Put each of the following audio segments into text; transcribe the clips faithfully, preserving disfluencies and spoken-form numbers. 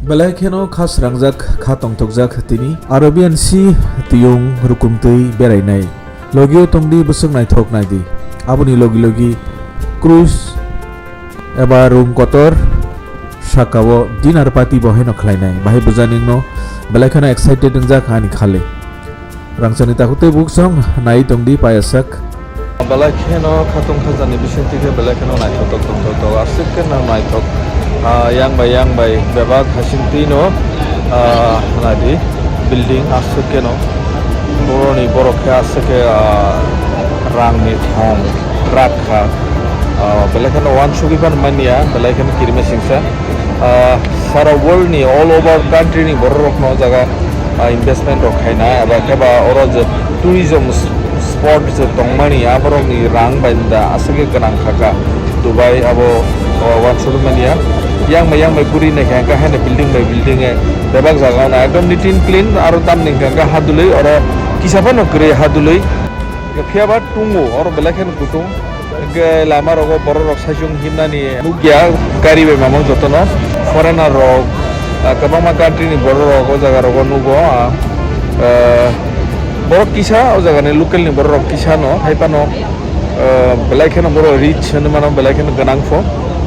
Belai kheno kha srangjak, kha tongthokjak tini. Arabian Sea tiyung rukumtwi berainai. Logio tongdi bwswk naithok naidi. Aboni logi logi cruise eba room kotor sakao dinner party bo haino khlainai. Bahai bwjaningno belai kheno excited wngjak ani khali. Rangchakni takhuk tei buksong nai tongdi payasak. Belai kheno khatung khajani bisingtwi khe belai kheno naithotok tongthoktok, aswk kheno naithok. Ah, yang bai yang bai bebak hasing twino, ah, naidi building aswk kheno. Boroni borok khe aswk khe, ah, rangni thong rak kha. Ah, belai kheno uansugwi phano manya, belai kheno kirima singsa. Ah, sara world ni all over country ni borok rokno o jaga, ah, investment rok khaina eba khe ba oro je tourism s-, spot je tongmani aborok ni rang bai da aswk khe gwnang kha kha. Dubai abo, o, uansugwi manya. Yang bai yang bai buri naikha hwnkhe haino building bai building, eh, bebak jaga o na ekdom neat and clean aro tamni hwnkhe hadulwi oro kisa phano kwrwi hadulwi. Phiya ba tungo oro belai kheno kutung. Hwnkhe lama rogo borok rok saichung himnani nukya, gari bai mamang jotono foreigner rok, ah, kwbangma country ni borok rok o jaga rogo nugo, ah, ah, borok kisa o jaga ni local ni borok rok kisa no hai phano, ah, belai kheno borok rich hinwi mano, belai kheno gwnang pho,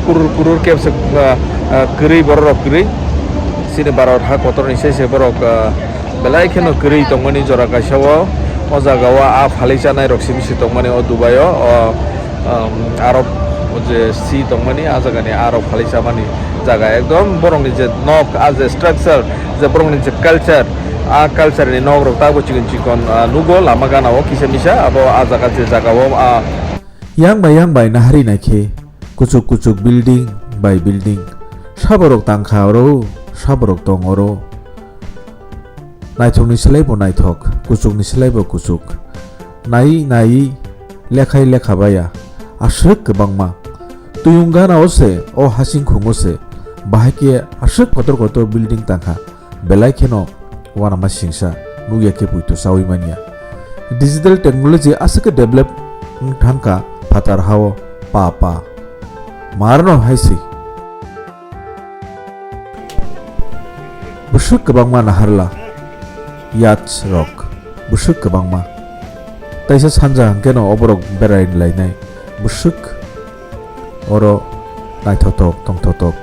kurur kurur kebsa, ah, ah, kwrwi borok rok kwrwi chini Bharat ha kotor ni se se borok, ah, belai kheno kwrwi tongmani jora kaisa o, o jaga o a phalwi chanai rok simi se tongmani o Dubai o, o, um, Arab o je sea tongmani a jaga ni Arab phalwi chamani jaga ekdom borok ni je nok a je structure je borok ni je culture a culture ni nok rok tabo chikon chikon, ah, nugo lama gana o kisa misa abo a jaga je jaga o, ah, Yang bai yang bai nahari naikhe, kuchuk kuchuk building bai building. Saborok tangkha oro, saborok tong oro. Naithokni slai bo naithok, kuchukni slai bo kuchuk. Nai nai lekhai lekha baya, aswk kwbangma. Tuyung gana o se, o hasing khungo se, bahai khe aswk kotor kotor building tangkha. Belai kheno uanama singsa nukya khe poito chaui manya. Digital technology aswk khe develop wng thangkha phatar hao pa pa. Marno hai se. Bwswk kwbangma naharla yacht rok, bwswk kwbangma. Taisa sanja hwnkhe no oborok berai lainai bwswk. Oro naithotok tongthotok.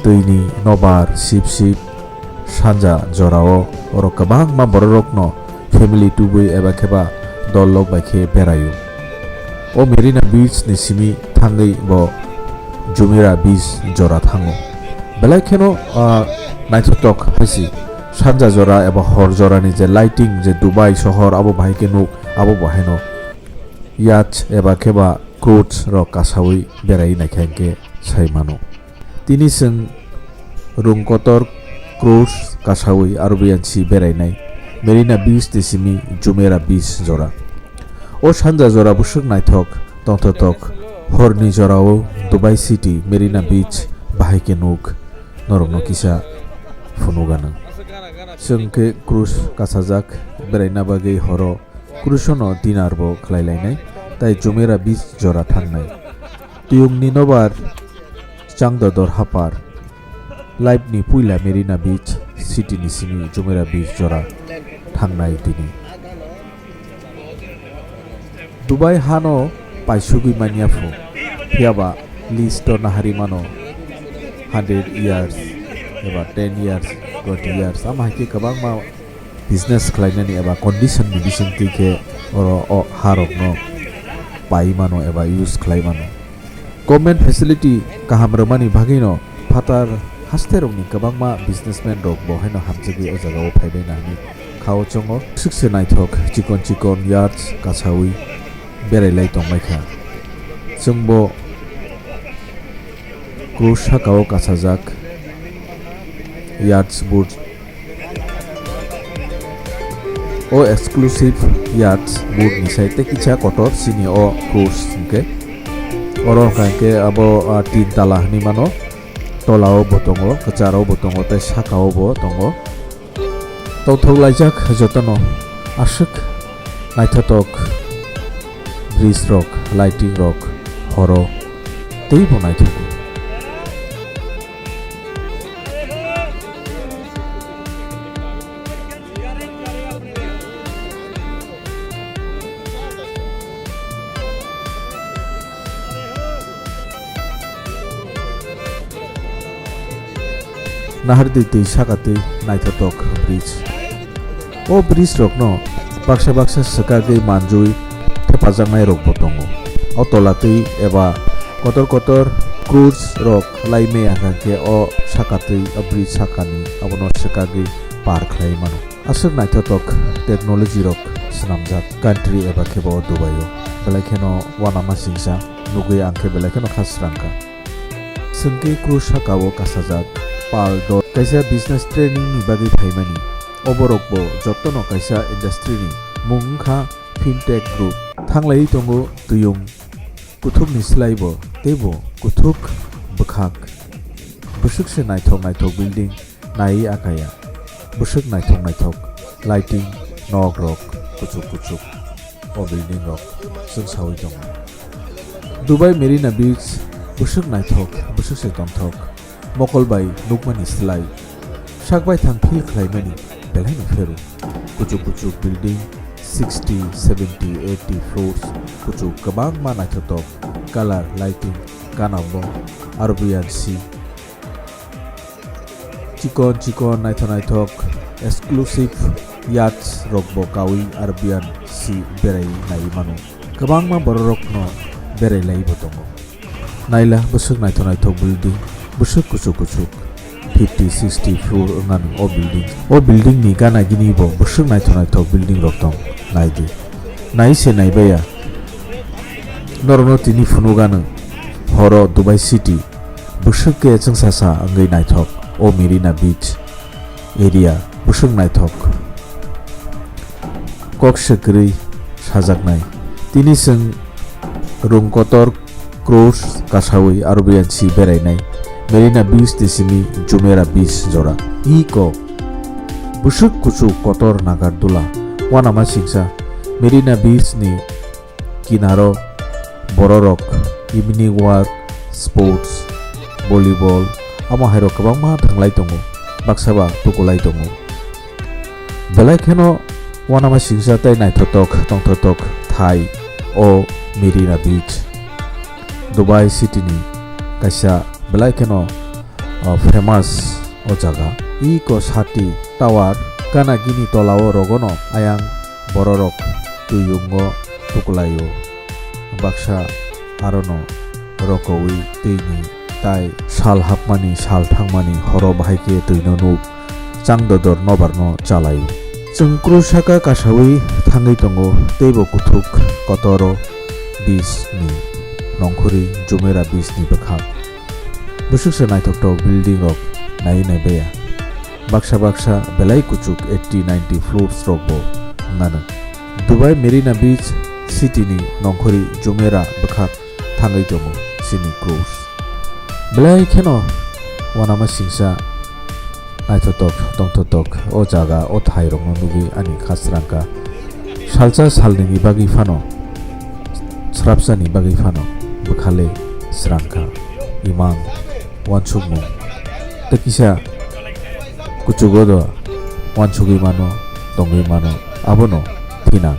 Twini nobar sip sip sanja jorao oro kwbangma bororokno family tubui eba kheba dol lok bai khe beraio. O Marina Beach ni simi thangwi bo Jumeirah Beach jora thango. Belai kheno, ah, naithotok hai se sanja jora eba hor jorani je lighting je Dubai sohor abo bahai khe nuk abo bo haino yacht eba kheba cruise rok kasaui berai naikha hinkhe sai mano. Tini chwng rung kotor cruise kasaui Arabian Sea berainai Marina Beach ni simi Jumeirah Beach jora. O sanja jora bwswk naithok tongthotok horni jorao Dubai City Marina Beach bahai khe nuk norokno kisa phunuk anw. Chwng khe cruise kasajak beraina bagwi horo Cruise-o no dinner bo khlai lainai, tai Jumeirah Beach jora thangnai. Tuyungni nobar changdodor hapar, life ni puila Marina Beach, city ni simi Jumeirah Beach jora thangnai tini. Dubai hano paisugwi manya phu, phiyaba list o nahari mano hundred years eba ten years, twenty years, ama hai khe kwbangma business khlainani eba condition ni bisingtwi khe oro o ha rokno pai mano eba use khlai mano. Government facility kaham rwmani bagwino phatar haste rokni kwbangma businessman rok bo haino hamjagwi o jagao phaibaina hwnwi khao chongo. Swkse naithok chikon chikon yards kasaui berai lai tongbaikha. Chwngbo cruise sakao kasajak yards boat. O exclusive yacht boat ni side tei kisa kotor sini o cruise hwnkhe. Oro hwnkha hwnkhe abo, ah, tin tala hinwi mano. Tola o bo tongo, kwcharo bo tongo tei saka o bo tongo. Tongthok laijak jotono aswk naithotok bridge rok, lighting rok, horo teibo naithogo. Nahardi twi sakatwi naithothok bridge. O bridge rokno baksa baksa swkagwi manjui thepajaknai rokbo tongo. O tola twi eba kotor kotor cruise rok lai maya hwnkhe o sakatwi o bridge sakani abono swkagwi par khlai mano. Aswk naithothok technology rok swnamjak country eba khebo Dubai o. Belai kheno uanama singsa nugwi ang khe belai kheno kha srangkha. Swngkhe cruise saka o kasajak pal dot kaisa business training ni bagwi phaimani. Oborok bo jotono kaisa industry ni mung wngkha fintech group. Thanglaiwi tongo twiyung kuthukni slai bo teibo kuthuk bwkhak. Bwswk se naithok naithok building naiwi akaya. Bwswk naithok naithok lighting nok rok kuchuk kuchuk. O building rok chwng sawi tongo. Dubai Marina Beach bwswk naithok, bwswk se tongthok. Mokol bai nukmani slai sak baithang feel khlaimani belai no pheru. Kuchuk kuchuk building sixty, seventy, eighty floors, kuchuk kwbangma naithothok color lighting, gana bo Arabian Sea. Chikon chikon naithok naithok exclusive yachts rok bo kawi Arabian Sea berai nai mano. Kwbangma bororokno berai lai bo tongo. Naila bwswk naithok naithok building, bwswk kuchuk kuchuk. Fifty, sixty floor wngnani o building. O building ni gana gini bo bwswk naithok naithok building rok tong. Naidi. Nai se naibaya. Norokno tini phunuk ano horo Dubai City. Bwswk khe chwngsasa wngwi naithok o Marina Beach area bwswk naithok. Kok se kwrwi sajaknai. Tini chwng rung kotor cruise kasawi Arabian Sea berainai Marina Beach ni simi Jumeirah Beach jora. Iko bwswk kuchuk kotor nagar dula. Uanama singsa Marina Beach ni kinaro bororok evening walk, sports, volleyball, amo hairok kwbangma thanglai tongo, baksa ba tukulai tongo. Belai kheno uanama singsa tei naithothok tongthothok thai o Marina Beach, Dubai City ni kaisa belai kheno, ah, famous o jaga. Iko sati tower gana gini tola o rogono ayang bororok twiyungo tuklaio. Baksa arono rokowi twini tai sal hapmani sal thangmani horo bahai khe twino nuk chang dodor nobarno chalaio. Chwng cruise saka kasawi thangwi tongo teibo kuthuk kotoro beach ni nongkhorwi Jumeirah Beach ni bwkhak. Bwswk se naithokthok building rok naiwi naibaya. Baksa baksa belai kuchuk eighty ninety floors rok bo wngnano. Dubai Marina Beach City ni nongkhorwi Jumeirah bwkhak thangwi tongo chini cruise. Belai kheno uanama singsa naithothok tongthothok o jaga o thai rokno nugwi ani khasrangkha. Salsa salnini bagwi phano, srapsani bagwi phano bwkhale srangkha. Imang uansukmung tei kisa kuchugo do uansugwi mano, tongwi mano, abono thinang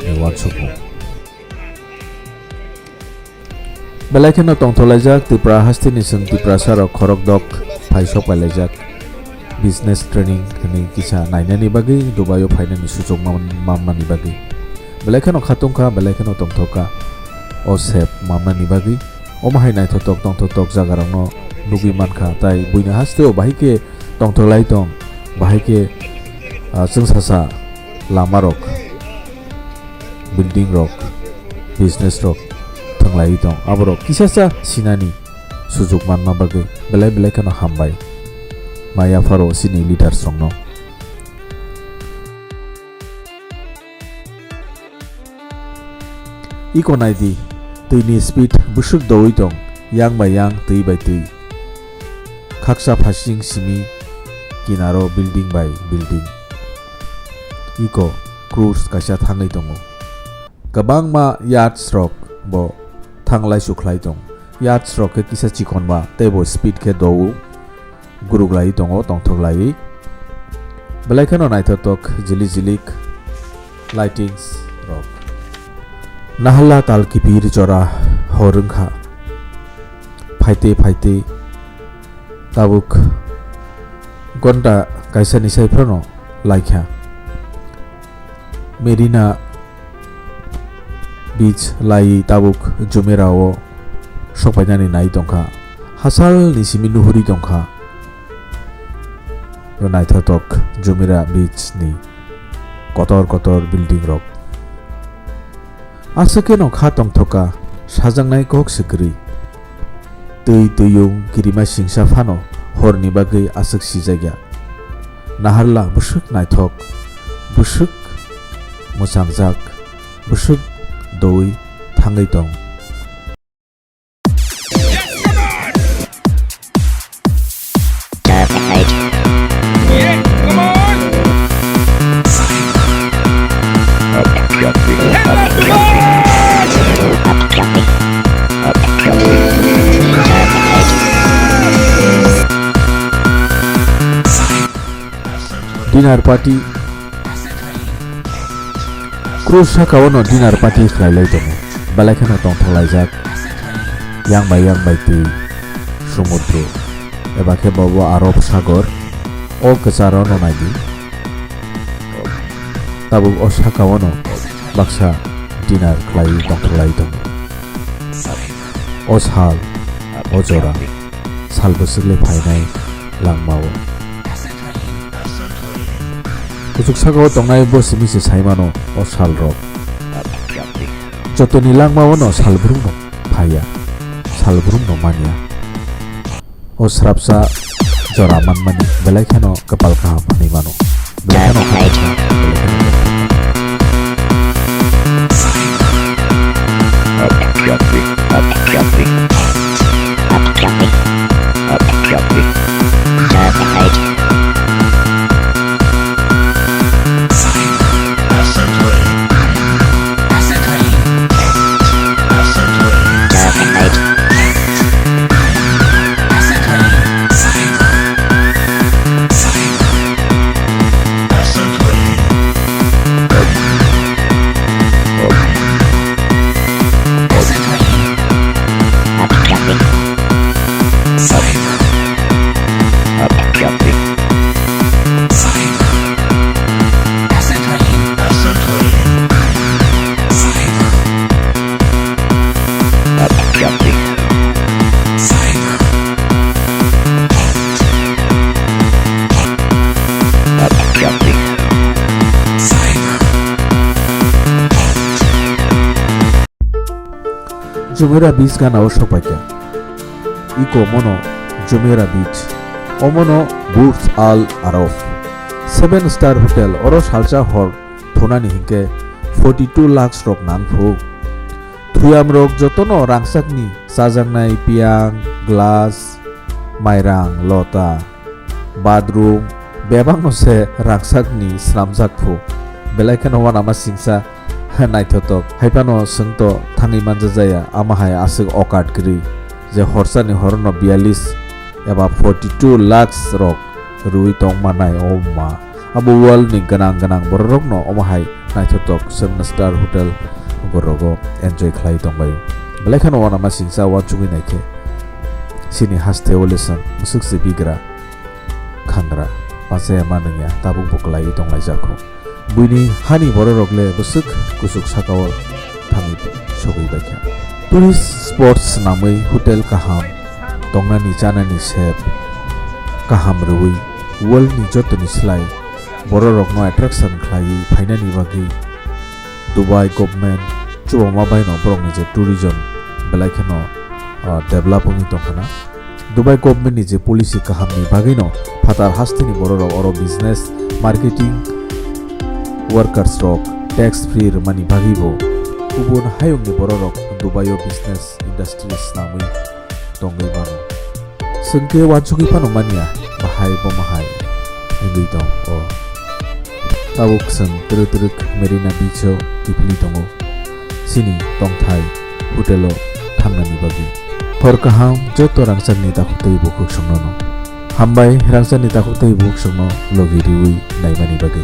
ni uansukmung. Belai kheno tongthok laijak Tripura hasteni chwng Tiprasa rok khorokdok phai sok pai laijak business training hwnwi kisa nainani bagwi Dubai o phainani suchuk mam-, mamnani bagwi. Belai kheno khatungkha, belai kheno tongthokha o sep mamnani bagwi. Omo hai naithothok tongthothok jaga rokno nugwi mankha, tai buini hasteo bahai khe tongthok lai tong, bahai khe, ah, chwngsasa lama rok, building rok, business rok thwnglaiwi tong. Aborok kisasa sinani sujuk manna bagwi belai belai kheno hambai mai yapharo chini leaders rokno. Iko naidi, twini speed bwswk doui tong, yang bai yang, twi bai twi. Khaksa phasing simi kinaro building bai building. Iko cruise kaisa thangwi tongo. Kwbangma yachts rok bo thanglai sukhlai tong. Yachts rok khe kisa chikon ba tei bo speed khe do-o, guruk lai tongo, tongthok lai. Belai kheno naithothok jilik jilik lightings rok. Nahalla tal kipir jora hor wngkha. Phaite phaite tabuk Ghonta kaisani sai phano laikha. Marina Beach lai tabuk Jumeirah o sokpainani nai tongkha. Hasalni simi nuhuri tongkha. Naithothok Jumeirah Beach ni kotor kotor building rok. Aswk khe no kha tongthok kha, sajaknai kok se kwrwi. Twi twiyung kirima singsa phano horni bagwi aswk sijakya. Naharla bwswk naithok, bwswk mwchangjak, bwswk doui thangwi tong. Dinner party. Cruise saka o no dinner party khlai lai tongo. Belai kheno tongthok laijak. Yang bai yang bai twi sumudru. Eba khe bobo Arab Sagor. O kwcharo no naidi. Tabuk o saka o no baksa dinner khlai tongthok lai tongo. O sal, o jora, sal bwswk le phainai langma o. Kuchuk saka o tongnai bo simi se sai mano o sal rok. Jotoni langma o no sal brung no phaiya, sal brung no manya. O srapsa jora manmani belai kheno kwpal kaham hwnwi mano. Belai kheno kaham. Jumeirah Beach gana o sokpaikha. Iko mono Jumeirah Beach. Omono Burj Al Arab, seven star hotel, oro salsa hor thunani hinkhe forty two lakhs rok nangphu. Thuyam rok jotono rangchakni chajaknai piyang, glass, mairang, lota, bathroom, bebakno se rangchakni swnamjak phu. Belai kheno uanama singsa naithotok. Haiphano chwngto thangwi manjajaya, ama hai aswk okat kwrwi je horsani horono biyalish eba forty two lakhs rok rwui tong manai o ma. Abo world ni gwnang gwnang bororokno omo hai naithotok seven star hotel borok o enjoy khlai tongbaio. Belai kheno uanama singsa uansugwi naikhe chini haste o lesson mwswk se bigra khangra pachaya manwngya tabuk bo kwlaiwi tonglaijak kho. Buini hani bororok le bwswk kuchuk saka o thangwi sogwi baikha. Tourist spots swnamwi hotel kaham, tongnani chanani sep kaham rwui world ni jotoni slai bororokno attraction khlaiwi phainani bagwi Dubai government chubama baino borokni je tourism belai kheno, ah, develop wngwi tongkhana. Dubai government ni je policy kaham ni bagwi no phatar hasteni bororok oro business, marketing, workers rok tax free rwmani bagwi bo kubun hayung ni bororok Dubai o business industry swnamwi tongwi mano. Chwng khe uansugwi phano manya bahai bomo hai wngwi tong o. Tabuk chwng twrwk twrwk Marina Beach o kiphilwi tongo. Chini tongthai hotel o thangnani bagwi. Hor kaham joto rangchakni takhuk tei bukhuk songno no. Hambai rangchakni takhuk tei bukhuk songno logi riwi naimani bagwi.